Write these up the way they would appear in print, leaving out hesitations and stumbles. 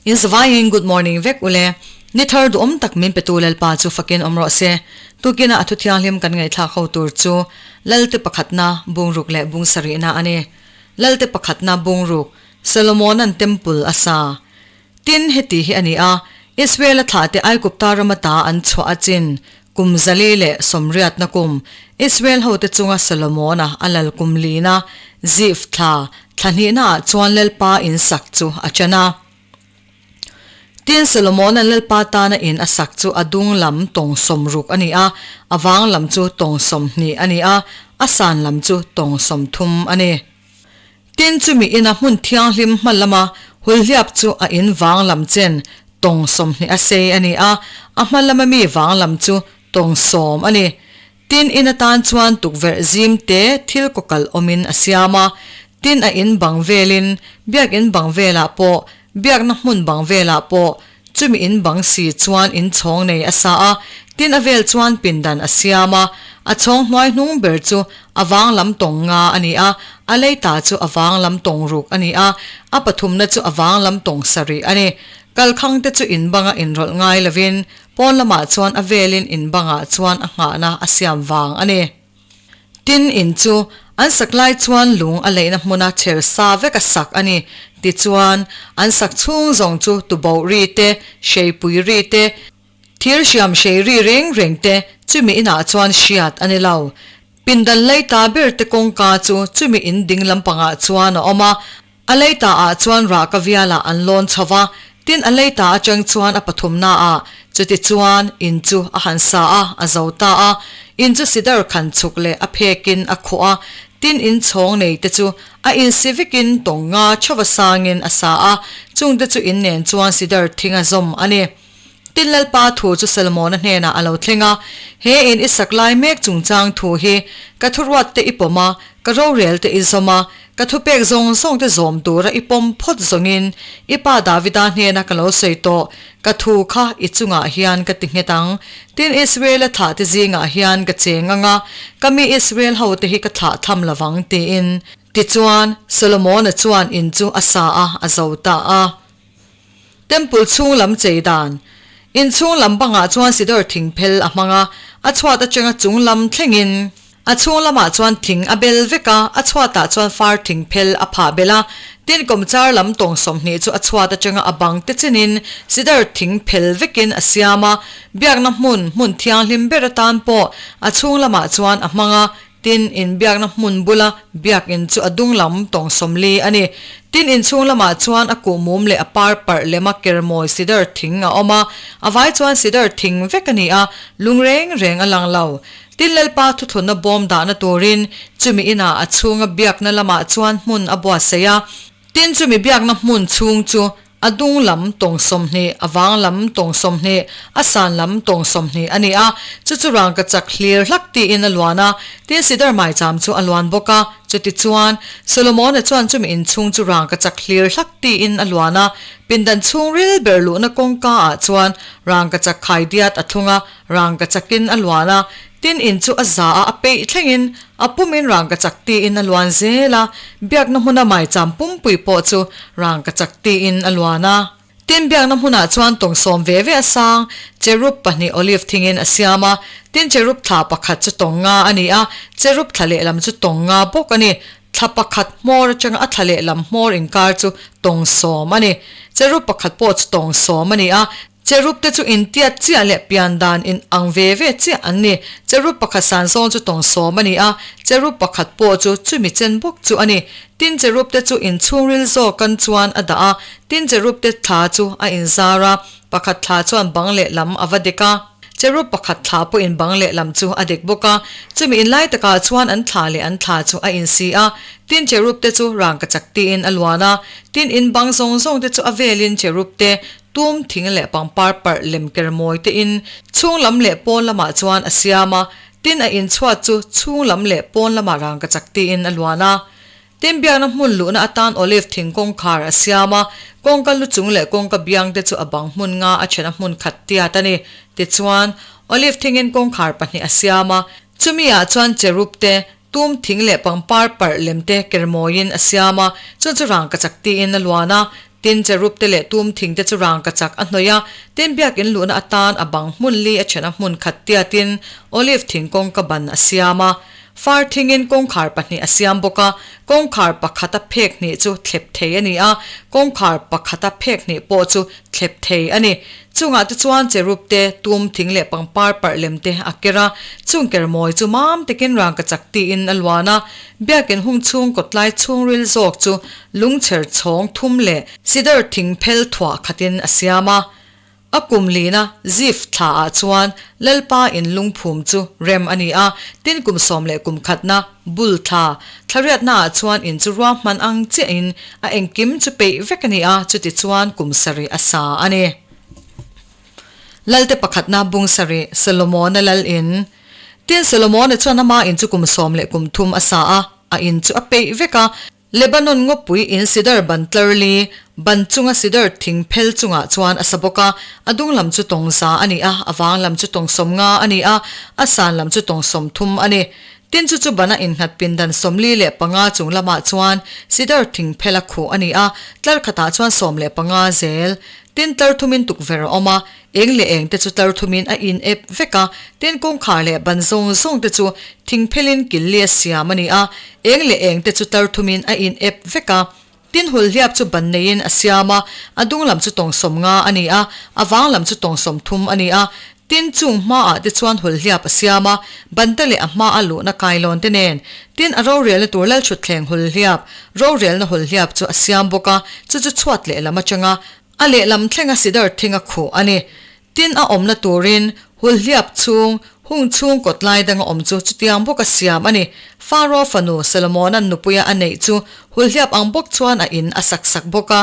In zavaiin good morning vek ule. Ni thar duhawm tak min petu Lalpa chu fakin awm rawh se. Tukina a thu thianghlim kan ngaihthlak ho tur chu Lalte pakhatna bungruk leh bung sarihna a ni. Lalte pakhatna bungruk Solomona'n Temple a sa. Tin, heti hi a ni a, Israel-a thlahte Aigupta rama ta an chhuah a chin kum zali leh sawmriatna kum, Israel hote chunga Solomona a lal kum lina Zif thla thla hnihnaah chuan Lalpa in sak chu a ṭan a. Tin, Solomona'n Lalpa tana in a sak chu a dung lam tawng sawmruk a ni a, a vang lam chu tawng 20 a ni a, a san lam chu tawng 30 a ni. Tin, chumi ina hmun thianghlim hma lama hulhliap chu a in vang lam chen tawng 20 a sei a ni a, a hma lama mi vang lam chu tawng 10 a ni. Tin, in atan chuan tukverh zim te thil kawkalh awmin a siam a. Tin, a in bang velin, biakin bang velah pawh, biakna hmun bang velah pawh, chumi in bang si chuan in chhawng nei a sa a. Tin, a vel chuan pindan a siam a. A chhawng hnuai hnung ber chu a vang lam tawng nga a ni a, a lei ta chu a vang lam tawng ruk a ni a, a pathumna chu a vang lam tawng sarih a ni. Kalkhang te chu in banga inrawlh ngai lovin, Pawn lamah chuan a velin in bangah chuan a nghahna a siam vang a ni. Tin, in chu an sak lai chuan lung a leihna hmuna cher sa vek a sak a ni. Tichuan, an sak chhung zawng chu tuboh ri te, hreipui ri te, thir hriam hrei ri reng reng te chumi inah chuan hriat a ni lo. Pindan lei ta ber te kawngka chu chumi in ding lampangah chuan a awm a, A leita ah chuan rah ka vialah an lawn chho va, tin a leita atang chuan a pathumna ah, chuti chuan in chu a han sa a, a zo ta a. In chu sidar khan chhuk leh a phekin a khuh a, tin in chhawng nei te chu a insi vekin tawng nga chhova sangin a sa a, chung te chu in nen chuan sidar thing a zawm a ni. Tin Lalpa thu chu Solomona hnenah a lo thleng a, He in i sak lai mek chungchang thu hi ka thuruat te i pawm a, ka rorel te i zawm a, ka thupek zawng zawng te zawm tura i pawm phawt zawngin i pa Davida hnena ka lo sawi tawh, ka thu kha i chungah hian ka ti nghet ang. Tin Israel-a thlah te zingah hian ka cheng ang a, ka mi Israel ho te hi ka thlah tham lovang, tiin. Tichuan, Solomona chuan in chu a sa a, a zo ta a. Temple chhung lam chei dan. In chhung lam bangah chuan sidor thing phel a hmang a, a chhuat atanga chung lam thlengin. A chhung lamah chuan thing a bel vek a, a chhuatah chuan far thing phel a phah belh a. Tin kawmchar lam tawng 20 chu a chhuat atanga a bang te chinin sidar thing phel vekin a siam a. Biakna hmun, hmun thianghlim ber atan pawh a chhung lamah chuan a hmang a. Tin, inbiakna hmun bula biakin chu a dung lam tawng 40 a ni. Tin, inchhung lamah chuan a kuhmum leh a par parh lema kermawi sidar thing a awm a, a vai chuan sidar thing vek a ni a, lung reng reng a lang lo. Tin, Lalpa thuthlunna bawm dahna turin chumi inah a chhunga biakna lamah chuan hmun a buatsaih a. Tin, chumi biakna hmun chhung chu A dung lam tawng 20, a vang lam tawng 20, a san lam tawng 20 a ni a, chu chu rangka chak hlir hlak tiin a luan a, tin sidar maicham chu a luan bawk a. Chutichuan, Solomona chuan chumi inchhung chu rangka chak hlir hlak tiin a luan a, pindan chhungril ber luhna kawngka ah chuan rangka chak khai diat a thlung a, rangka chakin a luan a, Tin in chu a za a, a peih thlengin a pumin rangkachak tiin a luan zel a, biakna hmuna maicham pumpui pawh chu rangkachak tiin a luan a. Tin biakna hmunah chuan tawng 10 ve ve a sang, cherub pahnih olive thingin a siam a, tin cherub thla pakhat chu tawng nga a ni a, cherub thla lehlam chu tawng nga bawk a ni. Thla pakhat hmawr atanga a thla lehlam hmawr inkar chu tawng 10 a ni. Cherub pakhat pawh chu tawng 10 a ni a, Cherub te chu intiat chiah leh pian dan in ang ve ve chiah an ni. Cherub pakhat san zawng chu tawng 10 a ni a, cherub pakhat pawh chu chumi chen bawk chu a ni. Tin cherub te chu inchhungril zawkan chuan a dah a, tin cherub te thla chu a inzar a, pakhat thla chuan bang leh lam a va dek a. Cherub pakhat thla pawhin bang leh lam chu a dek bawk a, chumi inlai takah chuan an thla leh an thla chu a insi a. Tin cherub te chu rangkachak tiin a luan a, tin in bang zawng zawng te chu a velin cherub te Tum thing leh pangpar parh lem ker mawi te in chhung lam leh pawn lamah chuan a siam a, tin a in chhuat chu chhung lam leh pawn lamah rangkachak tiin a luan a. Tin biakna hmun luhna atan olive thing kawngkhar a siam a, kawngka lu chung leh kawngka biang te chu a bang hmun nga a then a hmun khat tiat a ni. Tichuan, olive thingin kawngkhar pahnih a siam a, chumi ah chuan cherub te, tum thing leh pangpar parh lem te ker mawiin a siam a, chu chu rangkachak tiin a luan a. Tin, cherub te leh tum thing te chu rangkachak a hnawih a, tin biakin luhna atan a bang hmun li a then a hmun khat tiatin olive thing kawngka ban a siam a. Far thingin kawngkhar pahnih a siam bawk a, kawngkhar pakhata phek hnih chu thlep thei a ni a, kawngkhar pakhata phek hnih pawh chu thlep thei a ni. Chungah te chuan cherub te, tum thing leh pangpar parh lem te a ker a, chung ker mawi chu mam takin rangkachak tiin a luan a. Biakin hung chhung kawtlai chhungril zawk chu lungchher chhawng thum leh sidar thing phel thuah khatin a siam a. A kum lina Zif thla ah chuan Lalpa in lungphum chu rem a ni a, tin kum sawm leh kum khatna bul thla thlariatna ah chuan in chu ruahman ang chiah in a engkim chu peih vek a ni a, chuti chuan kum sarih a sa a ni. Lalte pakhatna bung sarih Solomona lal in Tin Solomona chuan ama in chu kum sawm leh kum thum a sa a, a in chu a peih vek a, Lebanon ngawpui in sidar ban tlar li, ban chunga sidar thing phel chungah chuan a sa bawk a, a dung lam chu tawng za a ni a, a vang lam chu tawng 50 a ni a, a san lam chu tawng 30 a ni. Tin chu chu bana innghat pindan 45 chung lamah chuan sidar thing phel a khuh a ni a, tlar khatah chuan 15 zel. Tin tlar thumin tukverh a awm a, Eng leh eng te chu tlar thumin a in ep vek a, tin kawngkhar leh ban zawng zawng te chu thing phelin kil li a siam a ni a, eng leh eng te chu tlar thumin a in ep vek a. Tin hulhliap chu ban neiin a siam a, a dung lam chu tawng 50 a ni a, a vang lam chu tawng 30 a ni a. Tin chung hmaah te chuan hulhliap a siam a, ban te leh a hmaa luhna kailawn te nen. Tin a rorelna tur lalthutthleng hulhliap, rorelna hulhliap chu a siam bawk a, chu chu chhuat lehlam atanga A lehlam thlenga sidar thing a khuh a ni. Tin a awmna turin hulhliap chhung, hung chhung kawt lai danga awm chu chutiang bawka siam a ni. Faro fanu Solomona'n nupuia a neih chu hulhliap ang bawk chuan a in a sak sak bawk a.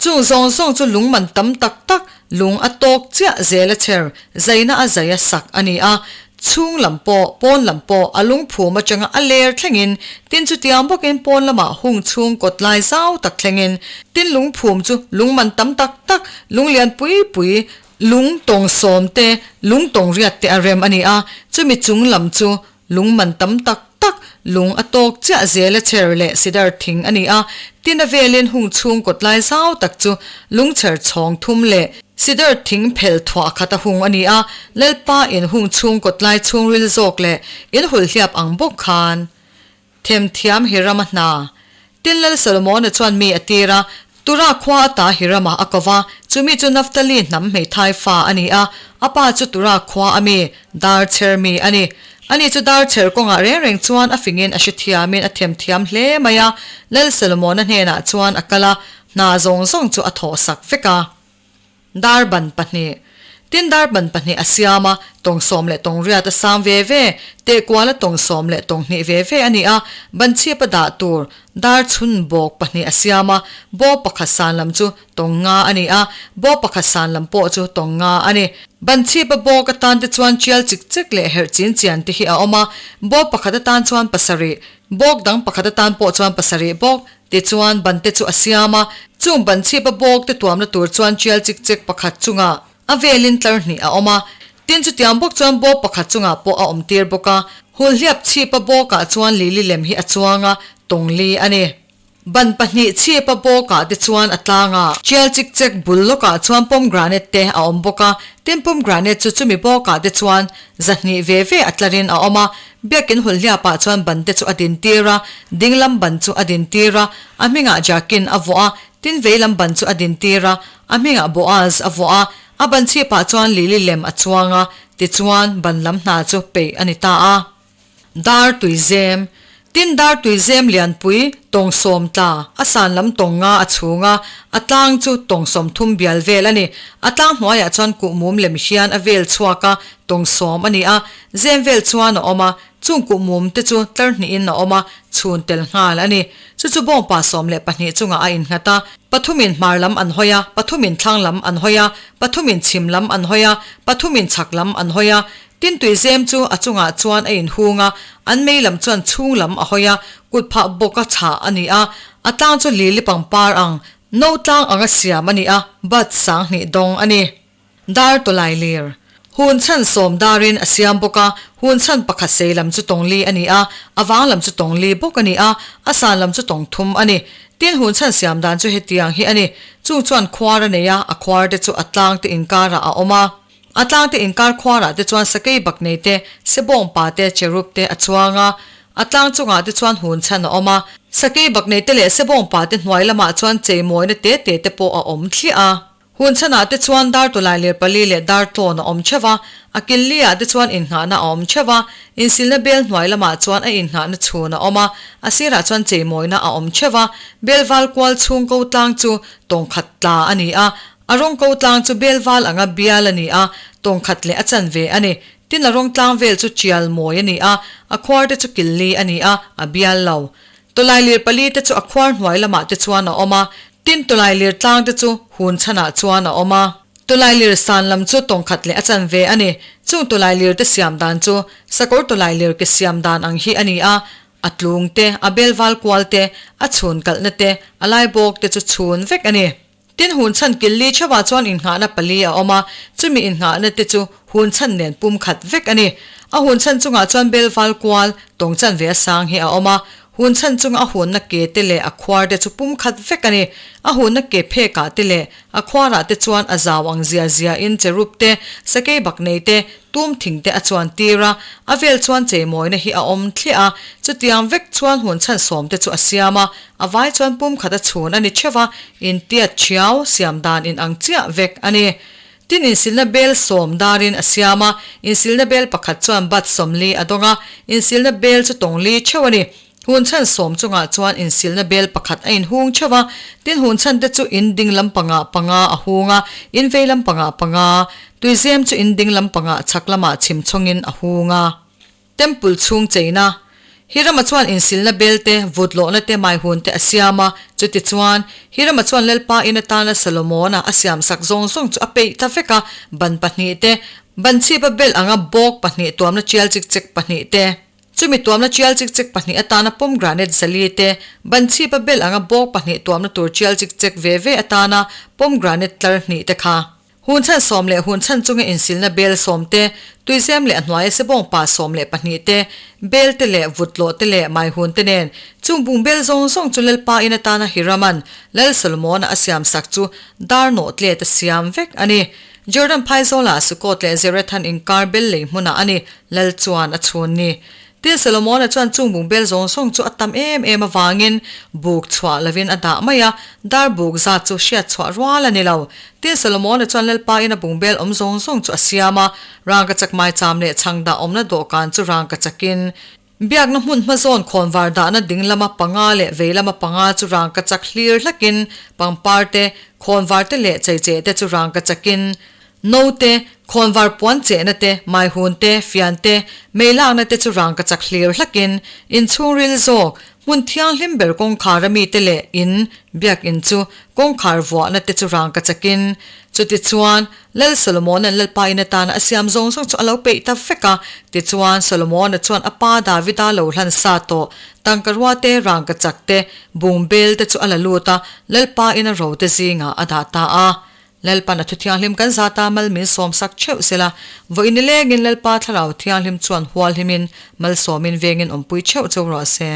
Chung zawng zawng chu lung man tam tak tak, lung a tawk chiah zel a chher, zaina a zai a sak a ni a. Chhung lam pawh, pawn lam pawh a lungphum atanga a ler thlengin, tin chutiang bawkin pawn lamah hung chhung kawt lai zau tak thlengin, tin lungphum chu lung man tam tak tak, lung lian pui pui, lung tawng sawm te, lung tawng riat te a rem a ni a, chumi chung lam chu lung man tam tak tak, lung a tawk chiah zel a chher leh sidar thing a ni a, tin a velin hung chhung kawt lai zau tak chu lung chher chhawng thum leh Sidar thing phel thuah khat a hung a ni a, Lalpa in hung chhung kawtlai chhungril zawk leh in hulhliap ang bawk khan themthiam Hirama hna. Tin Lal Solomona chuan mi a tir a, Tura khua ata Hirama a ko va, chumi chu Naphtali hnam hmeithai fa a ni a, a pa chu Tura khua a mi, dar chher mi a ni. Ani chu dar chher kawngah reng reng chuan a fingin a hrethiamin a themthiam hle mai a, Lal Solomona hnenah chuan a kal a, hna zawng zawng chu a thawhsak vek a. Dar ban pahnih. Tin dar ban pahnih a siam a, tawng sawm leh tawng riat a sang ve ve, tehkual a tawng sawm leh tawng hnih ve ve a ni a, ban chhip a dah tur dar chhun bawk pahnih a siam a, bawk pakhat san lam chu tawng nga a ni a, bawk pakhat san lam pawh chu tawng nga a ni. Ban chhip a bawk atan te chuan tial chik chek leh herh chin chian te hi a awm a, bawk pakhat atan chuan pasarih, bawk dang pakhat atan pawh chuan pasarih bawk, Tichuan, bante chu a siam a, chung ban chhipa bawk te tuamna tur chuan tial chik chek pakhat chungah a velin tlar hnih a awm a, tin chutiang bawk chuan bawk pakhat chungah pawh a awm tir bawk a, hulhliap chhipa bawkah chuan lili lem hi a chuang a, tawng li a ni. Ban pahnih chhipa bawkah te chuan a tlang a, tial chik chek bul lawkah chuan pomegranate te a awm bawk a, tin pomegranate chu chumi bawkah te chuan zahnih ve ve a tlarin a awm a, Biakin hulhliapah chuan ban te chu a din tir a, ding lam ban chu a din tir a, a hmingah Jakin a vuah a, tin vei lam ban chu a din tir a, a hmingah Boaz a vuah a, a ban chhipah chuan lili lem a chuang a, tichuan ban lam hna chu peih a ni ta a. Dar tuizem, Tin dar tuizem lianpui tawng sawm tla, a san lam tawng nga a chhung a, a tlang chu tawng 30 bial vel a ni. A tlang hnuaiah chuan kuhmum lem hian a vel chhuak a, tawng sawm a ni a, Zem vel chuan a awm a, chung kuhmum te chu tlar hnihin a awm a, chhun tel nghal a ni. Chu chu bawngpa 12 chungah a innghat a, pathumin hmar lam an hawi a, pathumin thlang lam an hawi a, pathumin chhim lam an hawi a, pathumin chhak lam an hawi a. Tin tuizem chu a chungah chuan a inhung a, an mei lam chuan chhung lam a hawi a, kutphah bawka chhah a ni a, a tlang chu lili pangpar ang, no tlang anga siam a ni a, bat 2000 dawng a ni. Dar tawlai lir. Hun chhan sawm darin a siam bawk a, hun chhan pakhat sei lam chu tawng li a ni a, a vang lam chu tawng li bawk a ni a, a san lam chu tawng thum a ni. Tin, hun chhan siam dan chu hetiang hi a ni, Chung chuan khuar a nei a, a khuar te chu a tlang te inkarah a awm a. A tlang te inkar khuarah te chuan sakei bak nei te, sebawng pa te, cherub te a chuang a. A tlang chungah te chuan hun chhan a awm a. Sakei bak nei te leh sebawng pa te hnuai lamah chuan cheimawina te te te pawh a awm thliah a. Hun chhanah te chuan dar tawlai ler pali leh dar tlawn a awm theuh a, a kil li ah te chuan innghahna a awm theuh a, insilna bel hnuai lamah chuan a innghahna chhun a awm a, a sirah chuan cheimawina a awm theuh a, bel val kual chhung ko tlang chu tawng khat tla a ni a, a rawng ko tlang chu bel val anga bial a ni a, tawng khat leh a chanve a ni. Tin a rawng tlang vel chu tial mawi a ni a, a khuar te chu kil li a ni a, a bial lo. Tawlailir pali te chu a khuar hnuai lamah te chuan a awm a, tin tawlailir tlang te chu hun chhanah chuan a awm a. Tawlailir san lam chu tawng khat leh a chan ve a ni. Chung tawlailir te siam dan chu sakawr tawlailir ke siam dan ang hi a ni a, a tlung te, a bel val kual te, a chhun kalhna te, a lai bawk te chu chhun vek a ni. Tin, hun chhan kil li theuhah chuan innghahna pali a awm a, chumi innghahna te chu hun chhan nen pum khat vek a ni. A hun chhan chungah chuan bel val kual, tawng chanve a sang hi a awm a, hun chhan chunga a hunna ke te leh a khuar te chu pum khat vek a ni. A hunna ke phekah te leh a khuarah te chuan a zau ang zia zia in cherub te, sakei bak nei te, tum thing te a chuan tir a, a vel chuan cheimawina hi a awm thliah a, chutiang vek chuan hun chhan sawm te chu a siam a, A vai chuan pum khat a chhun a ni theuh a, intiat thiau siam dan in ang chiah vek a ni. Tin insilna bel sawm darin a siam a, insilna bel pakhat chuan bat sawmli a dawng a, insilna bel chu tawngli theuh a ni. Hun chhan sawm chungah chuan insilna bel pakhat a inhung theuh a, tin hun chhan te chu in ding lampangah panga a hung a, in vei lampangah panga, tuizem chu in ding lampangah chhak lamah chhim chhawngin a hung a. Temple chhung cheina, Hirama chuan insilna bel te, vut lawhna te, maihun te a siam a. Chutichuan, Hirama chuan Lalpa in atana Solomona a siamsak zawng zawng chu a peih ta vek a, ban pahnih te, ban chhipa bel anga bawk pahnih tuamna tial chik chek pahnih te, chumi tuamna tial chik chek pahnih atana pomegranate zali te, ban chhipa bel anga bawk pahnih tuamna tur tial chik chek ve ve atana pomegranate tlar hnih te kha. Hun chhan sawm leh hun chhan chunga insilna bel sawm te, tuizem leh a hnuaia sebawng pa 12 te, bel te leh vut lawh te leh maihun te nen, chung bung bel zawng zawng chu Lalpa in atana Hiraman, Lal Solomona a siam sak chu dar nawh tlet a siam vek a ni. Jordan phaizawlah Sukkoth leh Zerethan inkar bel lei hmunah a ni, Lal chuan a chhun ni. Tin, Solomona chuan chung bungbel zawng zawng chu a tam em em avangin buk chhuah lovin a dah mai a, dar buk zat chu hriat chhuah rual a ni lo. Tin, Solomona chuan Lalpa in a bungbel awm zawng zawng chu a siam a, rangkachak maicham leh chhang dah awmna dawhkan chu rangkachakin, biakna hmun hmazawn khawnvar dahna ding lama panga leh vei lama panga chu rangkachak hlir hlakin, pangpar te, khawnvar te leh cheicheh te chu rangkachakin, Note, Khawnvar puan chehna te, maihun te, fian te, mei lakna te chu rangka chak hlir hlakin, inchhungril zawk, hmun thianghlim ber kawngkhar a mite leh in, biakinn chu, kawngkhar vuahna te chu rangka chakin. Chutichuan, Lal Solomona'n Lalpa in atana a siam zawng zawng chu a lo peih ta vek a. Tichuan, Solomona chuan a pa Davida lo hlan sa tawh, tangka rua te, rangka chak te, bung bel te chu a la lut a, Lalpa in a ro te zingah a dah ta a. Lalpan a thu thianghlim kan zata mal min sawmsak theuh sela, vawiin nilengin Lalpa Thlarau Thianghlim chuan hualhimin, malsawmin vengin awmpui theuh cheu rawh se.